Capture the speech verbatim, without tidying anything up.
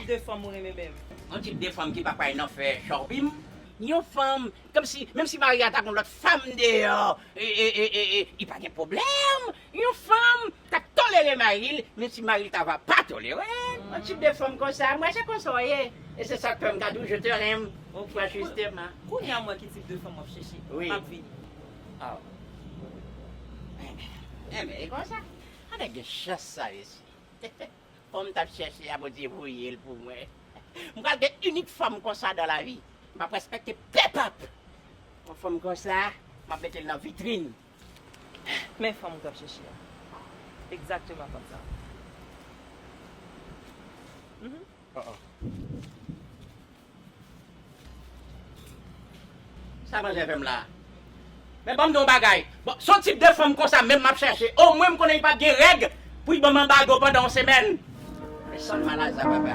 De fanm ou renmen menm? Yon tip de fanm ki pa pral nan fè shopping. Yon fanm, kòmsi, menm si mari a ta gon lòt fanm deyò, e, e, e, e, e, li pa gen pwoblèm. Yon fanm k ap tolere mari l, menm si mari l ta va pa tolere l. Yon tip de fanm konsa, mwen se konsa w ye. E se sa k fè m ka di w, je te renmen. Ok. Mwen, jisteman. Kounye a m wè ki tip de fanm w ap chèche. Wi. M ap vini. Oh. Enben, enben, e konsa. Ann gen chans sa isi. Fanm m t ap chèche a, Bondye voye l pou mwen. M pral gen inik fanm konsa dan lavi. M ap respekte pèp ap. Yon fanm konsa, m ap mete l nan vitrin. Men fanm ou t ap chèche a. Egzakteman fanm sa. Mhm. Sa manzè fè m la? Men ban m di w yon bagay. Bon, se yon tip de fanm konsa menm m ap chèche. Omwen m konnen li p ap gen règ pou l ban m anbago pandan yon semèn. Men sèlman laza papa.